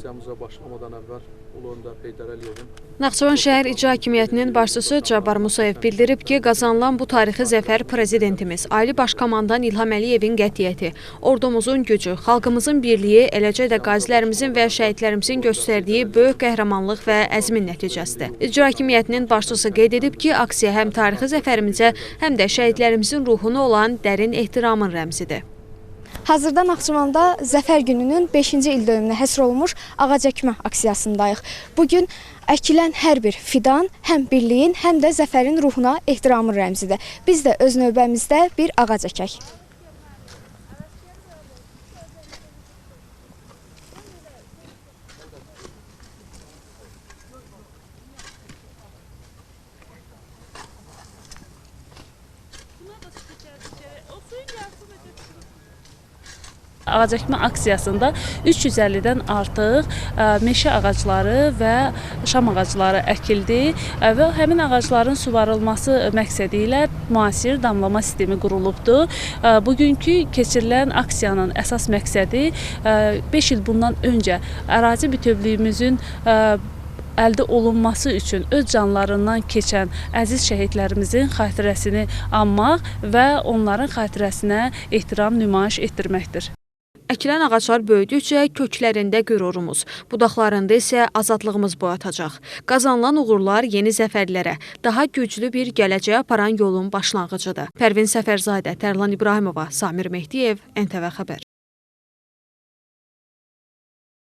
Aksiyamıza başlamadan əvvəl Ulu Öndər Heydər Əliyevin Naxçıvan şəhər İcra Hakimiyyətinin başçısı Cabbar Musayev bildirib ki, qazanılan bu tarixi zəfər prezidentimiz, Ali Baş Komandan İlham Əliyevin qətiyyəti, ordumuzun gücü, xalqımızın birliyi, eləcə də qazilərimizin və şəhidlərimizin göstərdiyi böyük qəhrəmanlıq və əzmin nəticəsidir. İcra Hakimiyyətinin başçısı qeyd edib ki, aksiya həm tarixi zəfərimizə, həm də şəhidlərimizin ruhuna olan dərin ehtiramın rəmzidir. Hazırda Naxçıvanda Zəfər Gününün 5-ci ildönümünə həsr olunmuş ağac əkmə aksiyasındayıq. Bugün əkilən hər bir fidan həm birliyin, həm də zəfərin ruhuna ehtiramın rəmzidir. Biz də öz növbəmizdə bir ağac əkək. Ağac əkmə aksiyasında 350-dən artıq meşə ağacları və şam ağacları əkildi və həmin ağacların suvarılması məqsədi ilə müasir damlama sistemi qurulubdur. Bugünkü keçirilən aksiyanın əsas məqsədi 5 il bundan öncə ərazi bütövlüyümüzün əldə olunması üçün öz canlarından keçən əziz şəhidlərimizin xatirəsini anmaq və onların xatirəsinə ehtiram nümayiş etdirməkdir. Əkilən ağaclar böyüdükcə köklərində qürurumuz, budaqlarında isə azadlığımız boyatacaq. Qazanılan uğurlar yeni zəfərlərə, daha güclü bir gələcəyə aparan yolun başlanğıcıdır. Pərvin Səfərzadə, Tərlan İbrahimova, Samir Mehdiyev, NTV Xəbər.